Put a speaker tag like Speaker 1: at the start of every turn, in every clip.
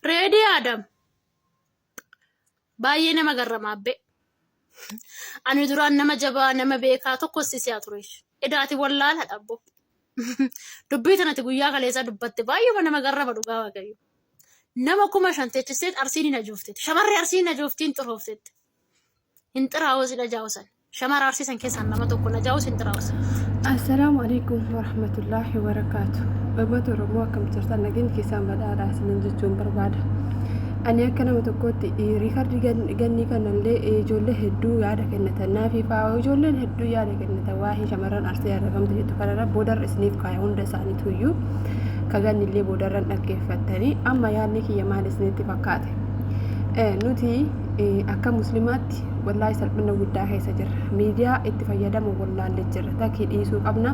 Speaker 1: Reedii Aadam baay'ee nama garrama abbee. Ani duraan nama jabaa nama beekaa tokko si si'a ture. Edaati wallaala dhabbo. Dubbii tanati guyyaa kaleessaa dubbatte baay'ee nama garrama dhugaa waaqayyo. Nama 5000 teechisteet Arsiin hin ajoofteetti. Shamarri Arsiin hin ajooftii hin xuroofteetti. Hin xiraa'us hin ajaa'usan. Shamara Arsii san keessaa nama tokko hin ajaa'us hin xiraa'us.
Speaker 2: Assalaamu alaikum warahmatullaahi wabarakaatu. Uummata Oromoo akkam jirtan nageenya keessaan badhaadhaa isiniin jechuun barbaada. Ani akka nama tokkootti riikardii gannii kanallee ijoollee hedduu yaada kennatan naafii fa'aa ijoolleen hedduu yaada kennatan waa'ee shamarran Arsii arrabamte jettu kanarra boodarra isiniif kaaya hunda isaaniituyyuu ka gannillee boodarran dhaggeeffattanii amma yaadni kiyya maal isinitti fakkaate. Nuti akka muslimaatti wallaahi salphina guddaa keessa jirra. Miidiyaa itti fayyadamu wallaalle jirra. Takii dhiisuu qabna,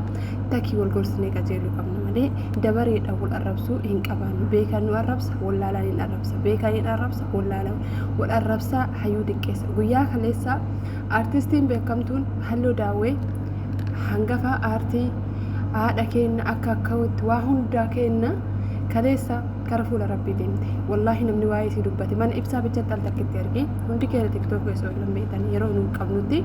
Speaker 2: takii wal gorsinee qajeeluu qabna malee dabareedha wal arrabsuu hin qabaannu. Beekan nu arrabsa, wallaalaan hin arrabsa. Beekan hin arrabsa, wallaalaan wal arrabsaa hayyuu xiqqeessa. Guyyaa kaleessa artistiin beekamtuun Halloo Daawwee hangafa aartii haadha keenna akka akkawutti waa hundaa keenna kaleessa kara fuula rabbii deemte wallaahi namni waa'ee isii dubbate mana ibsaa bichatti al takkitti arge hundi keenya tiktook keessa oolan beektan yeroo nu qabnutti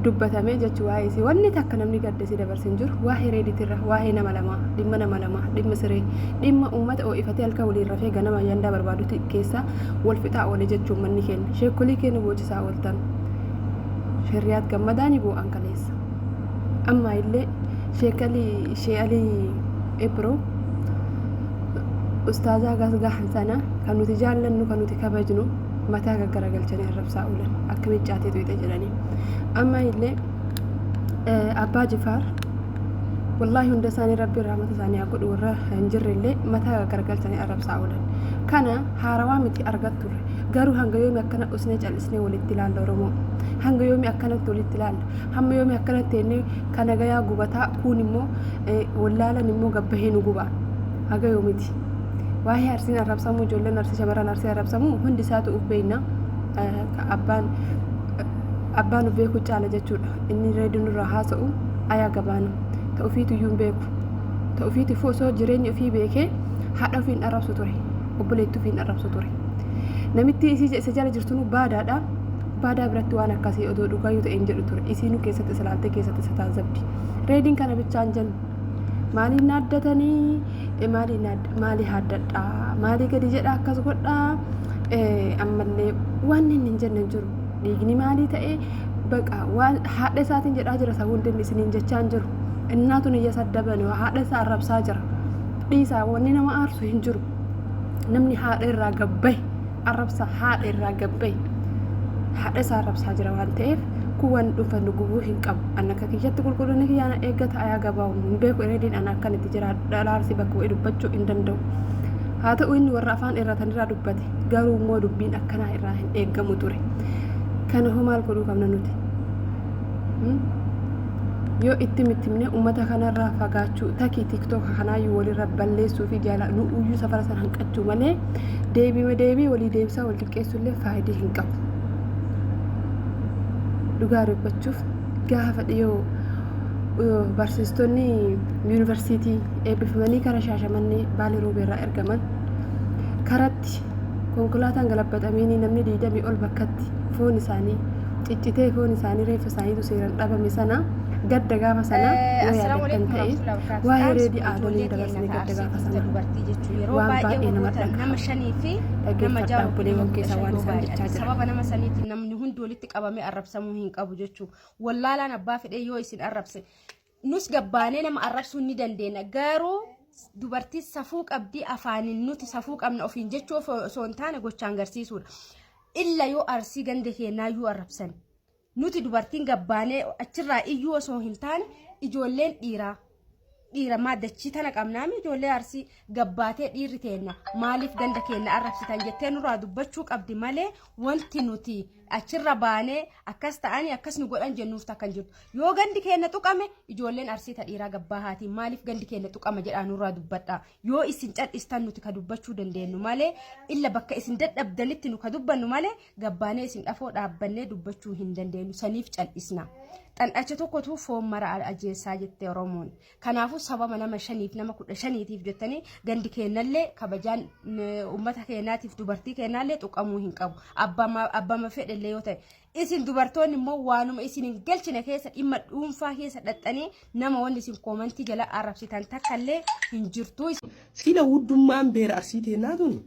Speaker 2: dubbatame jechu waa'ee isii wanni takka namni gadda isii dabarse hin jiru waa'ee reeditirra waa'ee nama lamaa dhimma nama lamaa dhimma siree dhimma uummata oo'ifatee halkan waliin rafee ganama yandaa barbaadutti keessa wal fixaa oole jechuun manni keenya sheekolii keenya boochisaa ooltan sheriyaat gammadaa ni boo'an kaleessa amma illee Sheek Alii Shee Alii Ibro ustaazaa gasgahan sana kan nuti jaallannu kan nuti kabajnu mataa gaggaragalchanii arrabsaa oolan akka miccaatee tuyxe jedhanii amma illee abbaa jifaar wallaahi hunda isaanii rabbi rahmata isaanii haa godhu warra hin jirre illee mataa gaggaragalchanii arrabsaa oolan kana haarawaa miti argatturre garuu hanga yoomi akkana usnee callisnee walitti ilaalla oromoo hanga yoomi akkanatti walitti ilaalla Hamma yoomi akkanatti teennee ka nagayaa gubataa kuun immoo wallaalan immoo gabbahee nu gubaa. Haga yoomiti. Waa'ee Arsiin arrabsamuu ijoolleen Arsii shamarran Arsii arrabsamuu hundi isaatu uf beekna. Ka abbaan abbaan uf beeku caala jechuudha. Inni reedii nurraa haasa'u ayaa gabaanu. Ta ufiitu iyyuu hin beeku. Ta ufiitiifuu osoo jireenya ufii beekee haadha ofii hin arrabsu ture. Obboleettii ofii hin arrabsu ture. Namitti isii isa jala jirtunu baadaadha. Baadaa biratti waan akkasii odoo dhugaayyuu ta'e hin jedhu ture. Isiinuu keessatti isa laaltee keessatti isa taazabdi. Reediin kana bichaan jennu. Maaliin naaddatanii? Maalii maalii haaddadhaa? Maalii gadi jedhaa akkas godhaa? Ammallee waan inni hin jenne hin jiru. Dhiigni maalii ta'e? Baqa waan haadha isaatiin jedhaa jira isa hundi inni isiniin jechaa hin jiru. Innaatun iyya saddaban haadha isaa arrabsaa jira. Dhiisaa wanni nama aarsu hin jiru. Namni haadha irraa gabbaye. Arrabsa haadha irraa gabbaye haadha isaa arrabsaa jira waan ta'eef kun waan dhuunfan nu gubuu hin qabu. An akka kiyyatti qulqullinni kiyyaa na eeggata ayaa gabaa'u hin beeku ereediin an akkan itti jiraadhu dhala arsii bakka bu'ee dubbachuu hin danda'u. Haa ta'u inni warra afaan dheeratan irraa dubbate garuu immoo dubbiin akkanaa irraa hin eeggamu ture. Kana hoo maal godhuu qabna nuti? Yoo itti mittimne uummata kanarraa fagaachuu takii tiktoka kanaayyuu walirra balleessuu fi jaala nu uyyuu safara sana hanqachuu malee deebima deebii walii deebisaa wal xiqqeessuu illee faayidii hin qabu. Dhugaa dubbachuuf gaafa dhiyoo barsiistonni yuunivarsiitii eebbifamanii kara Shaashamannee Baalee Roobeerraa ergaman karatti konkolaataan galabbaxameenii namni 20 ol bakkatti foon isaanii ciccitee foon isaanii reeffa isaaniitu seeran dhabame sana gadda gaafa sana yoo
Speaker 3: Assalaamu
Speaker 2: yaadattan
Speaker 3: alaikum
Speaker 2: ta'e
Speaker 3: warahmatullahi wabarakatuh.
Speaker 2: waa'ee
Speaker 3: Dhaamsi
Speaker 2: reedii
Speaker 3: kun
Speaker 2: aadamiin
Speaker 3: ijoollee
Speaker 2: dabarsine
Speaker 3: keenya
Speaker 2: gadda
Speaker 3: arsii
Speaker 2: gaafa
Speaker 3: keessa
Speaker 2: sana
Speaker 3: dubartii jechuun yeroo
Speaker 2: waan
Speaker 3: baay'ee
Speaker 2: baay'ee nama
Speaker 3: warroota
Speaker 2: dhagahama.
Speaker 3: nama shanii fi nama
Speaker 2: Dhaggeeffadhaa
Speaker 3: ja'a yookiin
Speaker 2: obboleewwan
Speaker 3: nama kudha
Speaker 2: keessaa
Speaker 3: shan
Speaker 2: waan
Speaker 3: yoo
Speaker 2: isaan jechaa
Speaker 3: baay'ate
Speaker 2: jiran.
Speaker 3: sababa nama saniitiin namni hundi walitti qabamee arrabsamuu hin qabu jechuudha. Wallaalaan abbaa fedhee yoo isin arrabse nus gabbaanee nama arrabsuu ni dandeenya garuu dubartii safuu qabdii afaaniin nuti safuu qabna ofiin jechuu osoo hin taane gochaan garsiisuudha. Illa yoo arsii ganda keenyaa iyyuu arrabsan nuti dubartiin gabbaanee achirraa iyyuu osoo hin taane ijoolleen dhiiraa dhiira maaddachii tana qabnaami ijoollee arsii gabbaatee dhiirri teenna maaliif ganda keenna arrabsitan jettee nurraa dubbachuu qabdi malee wanti nuti Achirra baanee akkas ta'anii akkas nu godhan jennuuf takka hin jirtu. Yoo gandi keenya tuqame, ijoolleen Arsii ta dhiiraa gabbaa haatiin maaliif gandi keenya tuqama jedhaa nurraa dubbadha. Yoo isin cal'istan nuti ka dubbachuu dandeenyu malee, illa bakka isin dadhabdanitti nu ka dubbannu malee, gabbaanee isin dhafoo dhaabbannee dubbachuu hin dandeenyu. Saniif cal'isna. Xandhacha tokkotu foon mara ajeessaa jette Oromoon. Kanaafuu sababa nama 5f nama 15tiif jettanii gandi keenyallee, kabajaan uummata keenyaatiif dubartii keenyallee tuqamuu hin qabu. Abbama fedhellee yoo ta'e. Isin dubartoonni immoo waanuma isin hin galchine keessa, dhimma dhuunfaa keessa dhaxxanii nama wanni isin koomantii jala arrabsitan takkallee hin jirtu.
Speaker 4: Sila wuddummaan beera Arsii teennaa tun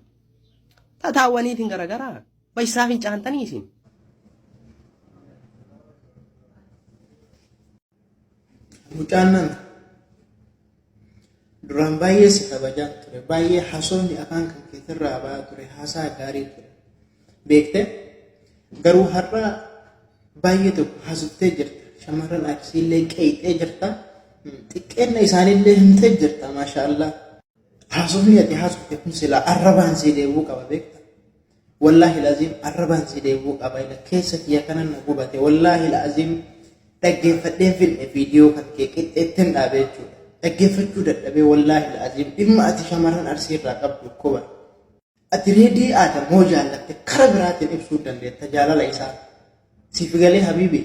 Speaker 4: tataawwaniitiin garagaraa baysaa fincaantanii isin.
Speaker 5: Mucaan nana duraan baay'ee si kabajaan ture, baay'ee haasofni afaan kan keetirraa ba'aa ture haasaa gaarii ture beekte. Garuu har'a baay'ee tokko haasoftee jirta, shamarran Arsiillee qeeyxee jirta, xiqqeenna isaaniillee himtee jirta. Maashaallah, haasofni ati haasofte kun silaa arrabaan si deebuu qaba, beekta. Wallaahi laziim, arrabaan si deebuu qaba. Ila keessa kiyya kanan na gubate. Wallaahi laziim, dhaggeeffadheen finne viidiyoo kan kee qixxeettin dhaabe jechuudha. Dhaggeeffachuu dadhabee. Wallaahi laziim, dhimma ati shamarran Arsii irraa qabdu kuba. Ati Reedii Aadam hoo jaallatte kara biraatiin ibsuu dandeetta jaalala isaa. Siif galee, habiibi?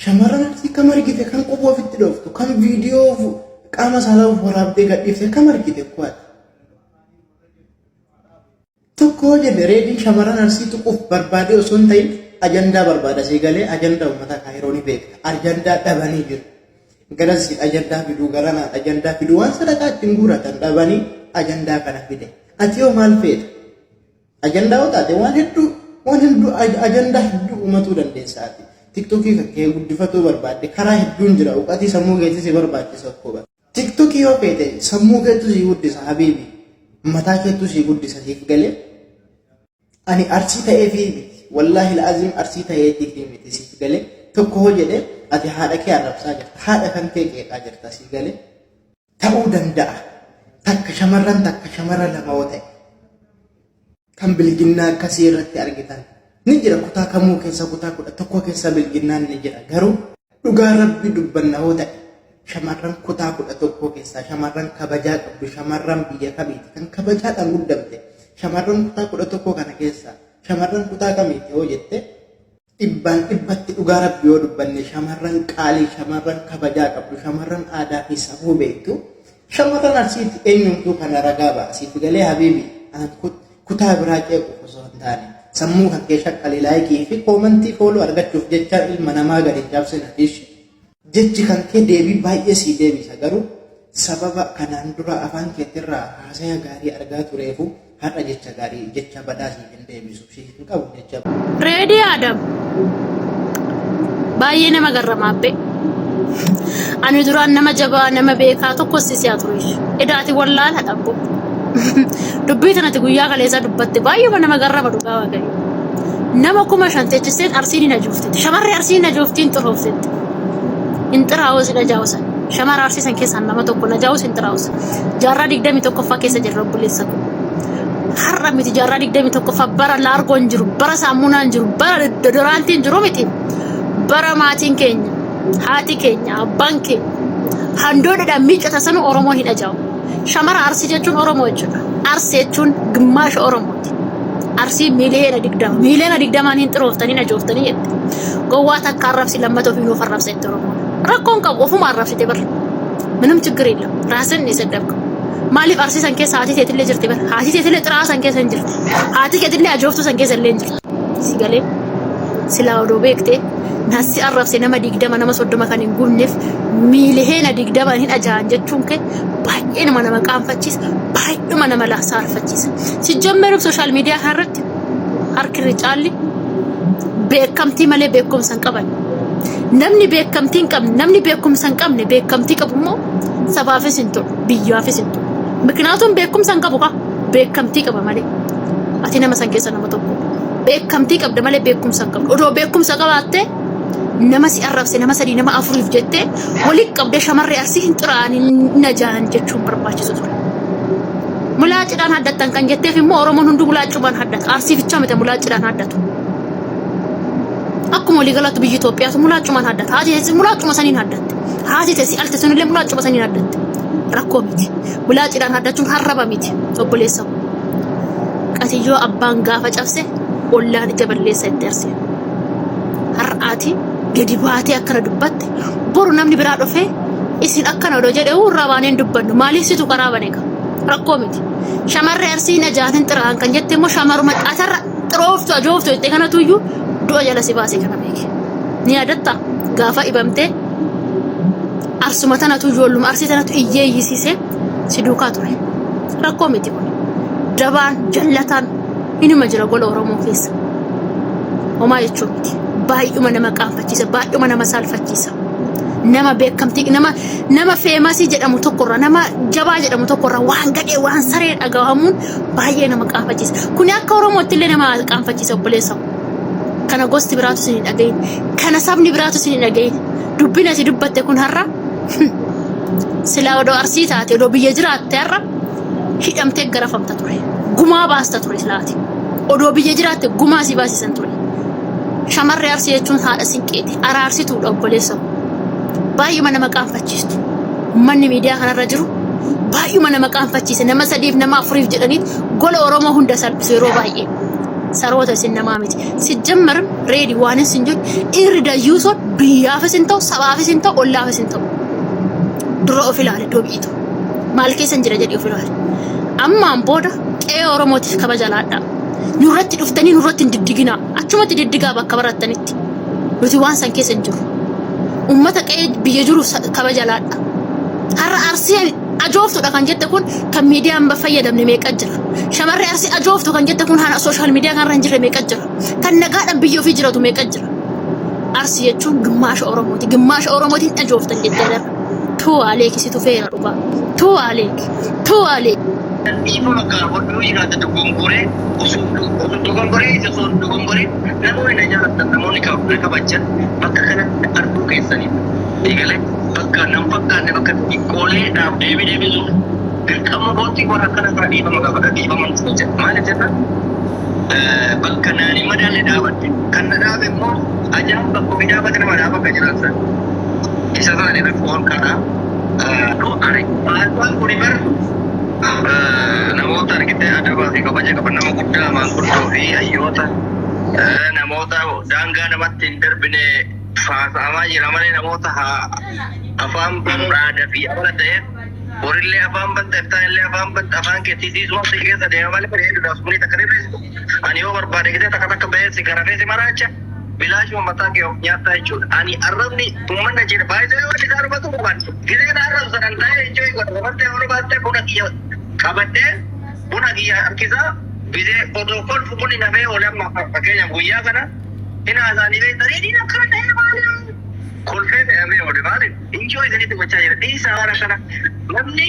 Speaker 5: Shamarran Arsii kam argite kan quba ofitti dhooftu, kan viidiyoo qaama saalaa of waraabdee gadhiifte kam argite kuwaati? Tokko jedhe, Reediin shamarran Arsii tuquuf barbaadee osoo hin ta'in ajandaa barbaada. Sii galee? Ajandaa uummata Kaayiroo ni beekta. Ajandaa dhabanii jiru. Garasiin ajandaa fiduu, garanaan ajandaa fiduu, waan sadaqaa ittiin guuratan dhabanii ajandaa kana fide. Ati yoo maal feeta? Ajandaa yoo taate waan hedduu ajandaa hedduu uumatuu dandeessa ati. Tiktokii kan kee guddifatuu barbaadde karaa hedduun jira. Uqatii sammuu keetii si barbaachisa okkoba. Tiktokii yoo feete sammuu keetu si guddisa, habiibi. Mataa keetu si guddisa, siif galee. Ani Arsii ta'eefii miti. Wallaahi la'aziim, Arsii ta'eetiifii miti, siif galee. Tokko hoo jedhee ati haadha kee arrabsaa jirta. Haadha kan kee qeeqaa jirta, siif galee. Ta'uu danda'a. Takka shamarran takka shamarra lama yoo ta'e. Kan bilginnaa akkasii irratti argitan. Ni jira, kutaa kamuu keessa, kutaa 11 keessa bilginnaan ni jira. Garuu dhugaa Rabbi dubbanna yoo ta'e, shamarran kutaa 11 keessaa shamarran kabajaa qabdu, shamarran biyya kamiiti kan kabajaadhaan guddamte, shamarran kutaa 11 kana keessaa shamarran kutaa kamiiti yoo jette, dhibbaan dhibbatti dhugaa Rabbi yoo dubbanne, shamarran qaalii, shamarran kabajaa qabdu, shamarran aadaa fi safuu beektu shamarran Arsiiti. Eenyumtuu kana ragaa ba'a, siif galee, habiibi? Kutaa biraa qeequuf osoo hin taane, sammuu kan kee shaqqalii. Like fi comment, follow argachuuf jecha ilma namaa gadi hin cabsina. Ishi jechi kan kee deebii baay'ee sii deebisa. Garuu sababa kanaan dura afaan keetirraa haasaya gaarii argaa tureefu har'a jecha gaarii jecha badaa siif hin deebisu, siif hin qabu jecha.
Speaker 1: Reedii Adam baay'ee nama garrama abbe. Ani duraan nama jabaa, nama beekaa tokko si si'a ture. Edaati wallaala dhabbo. Dubbii tanati guyyaa kaleessaa dubbatte baay'ee nama garrama, dhugaa Waaqayyo. Nama 5,000 teechisteen Arsiin hin ajooftetti. Shamarri Arsiin hin ajooftiin xurooftetti. Hin xiraa'us, hin ajaa'usan. Shamara Arsii san keessaa nama tokko hin ajaa'us, hin xiraa'us. Jaarraa 21ffaa keessa jirra, obboleessa koo. Har'a miti, jaarraa 21ffaa, bara laargoon jiru, bara saamunaan jiru, bara deodorantiin jiru miti. Bara maatiin keenya, haati keenya, abbaan keenya handoodhaadhaan miiccata sanu Oromoon hin ajaa'u. Shamara Arsii jechuun Oromoo jechuudha. Arsii jechuun gimmaasha Oromooti. Arsii 20 miliyoona, 20 miliyoonaan hin xirooftanii hin ajooftanii jette. Gowwaa takka arrabsi, lammata ofii nuuf arrabsa jette Oromoon. Rakkoon qabu, ofuma arrabsite bara. ምንም ችግር የለም። ራስን ነው የሰደብከው። Maaliif Arsii san keessa haati teetillee jirti bara. Haati teetillee xiraa san keessa hin jirti. Haati keetillee ajooftuu san keessa illee hin jirti. Si galee? Silaa odoo beektee nasi arrabse nama 20, nama 30 kan hin gubneef 20 miliyoona hin ajaa'an jechuun kee baay'ee nama qaanfachiisa, baay'eema nama saalfachiisa. Sijjammeeruuf social media kanarratti harki irra caalli beekamtii malee beekumsa hin qaban. Namni beekamtii hin qabne, namni beekumsa hin qabne beekamtii qabu immoo sabaafis hin tolu, biyyaafis hin tolu. Mikinaatuun beekumsa hin qabu kaa beekamtii qaba malee. Ati nama san keessa nama tokko. Beekamtii qabda malee beekumsa hin qabdu. Odoo beekumsa qabaattee nama si arrabse nama sadii, nama afuriif jettee walitti qabdee shamarree Arsii hin xiraa'an, hin ajaa'an jechuun barbaachisu ture. Mulaacidhaan haddattan kan jetteef immoo Oromoon hunduu mulaacumaan haddata. Arsii fichaa miti mulaacidhaan haddatu. Akkuma walii galaatti biyyi Itoophiyaatu mulaacumaan haddata. Haati teessi mulaacuma saniin haddatte. Haati teessi alte sunillee mulaacuma saniin haddatte. Rakkoo miti. Mulaacidhaan haddachuun harraba miti obboleessa koo. Qatiyyoo abbaan gaafa cabse ollaan ija balleessa itti arsee. Har'aati gadi baatee akkana dubbatte boru namni biraa dhufee isin akkana odoo jedhe irraa baanee hin dubbannu maaliif situ karaa bane gaa rakkoo miti. Shamarree arsii na jaatin xiraan kan jette immoo shamaruma atarra xirooftu ajooftu jettee kanatu iyyuu du'a jala si baase kana beeki. Ni yaadatta gaafa ibamtee arsuma tanatu ijoolluma arsii tanatu iyyee iyyisiisee si duukaa ture. Rakkoo miti kun. Dabaan jallataan inuma jira gola Oromoo keessa. Homaa jechuu miti. Baay'uma nama qaanfachiisa, baay'uma nama saalfachiisa. Nama beekamtii, nama famous jedhamu tokkorra, nama jabaa jedhamu tokkorra waan gadhee waan saree dhagahamuun baay'ee nama qaanfachiisa. Kuni akka Oromootti illee nama qaanfachiisa obboleessa. Kana gosti biraatu isin hin dhagahin. Kana sabni biraatu isin hin dhagahin. Dubbin ati dubbatte kun har'a silaa odoo arsii taate odoo biyya jiraatte har'a hidhamtee garafamta ture. Gumaa baasta ture silaati. Odoo biyya jiraatte gumaa si baasisan ture. Shamarree arsii jechuun haadha sinqeeti. Araarsituudha obboleessa koo. Baay'uma nama qaanfachiistu. Uummanni miidiyaa kanarra jiru baay'uma nama qaanfachiisa. Nama sadiif nama afuriif jedhanii gola Oromoo hunda salphisu yeroo baay'ee. Saroota isin namaa miti. Sijjammarim reedi waan isin jedhu dhiirri dayyuusoon biyyaafis hin ta'u, sabaafis hin ta'u, ollaafis hin ta'u. Dura of ilaali iddoo biyyi ta'u. Maal keessan jira jedhee of ilaali. Ammaan booda qe'ee Oromootiif kabaja laadhaa. Nurratti dhuftanii nurratti hin diddiginaa. Achumatti diddigaa bakka barattanitti. Nuti waan san keessa hin jirru. Uummata qe'ee biyya jiruuf kabaja laadhaa. Har'a Arsii ajooftuudha kan jette kun kan miidiyaa hin fayyadamne meeqa jira. Shamarree Arsii ajooftu kan jette kun hana social media kanarra hin jirre meeqa jira. Kan nagaadhaan biyya ofii jiratu meeqa jira. Arsii jechuun gimmaasha Oromooti. Gimmaasha Oromootiin ajooftan jettee darra. Tuu aleeki si tufeera dhugaa. Tuu aleeki. Tuu aleeki.
Speaker 6: Dhiifama gaafadhu yoo jiraate dogongoree osoo osoo dogongoree osoo dogongoree namoonni na jaalatan namoonni na kabajan bakka kanatti arguu keessaniif eegalee bakka nan fakkaanne bakka xiqqoolee dhaaf deebii deebisuuf dirqama kootti warra akkana kana dhiifama gaafadha dhiifama nuuf jedha maaliif jenna bakka naan hin madaalle dhaabadhe kan na dhaabe immoo ajaan bakka ofii dhaabate nama dhaaba akka jiraatan isa sana rakkoon kana ani haasaan kuni bar namoota argite adabaa fi kabaja qaban nama guddaa maanguddoo fi hayyoota namoota daangaa namatti hin darbine faasa'amaa jira malee namoota afaan banuun aadaa fi amala ta'eef borillee afaan banta iftaan afaan banta afaan keetii siisumatti keessa deema malee hedduudhaaf sumni takka dhibbisu ani yoo barbaade gisee takka takka bahee si garafee si maraacha bilaashuma mataa kee of nyaattaa jechuudha. Ani arrabni uummanna jedha baay'ee yoo isaa dhufatu qaban gisee na arrabsa kan ta'e enjoy godha gabattee yoo baattee buna kiyya qabadhee buna kiyya harkisaa gisee odoo kolfu bunni nafee oole amma fakkeenyaaf guyyaa kana hin haasaanii beektanii diina akkana ta'ee maali kolfee fe'amee oole maali enjoy isinitti gochaa jira dhiisaa waan akkana namni.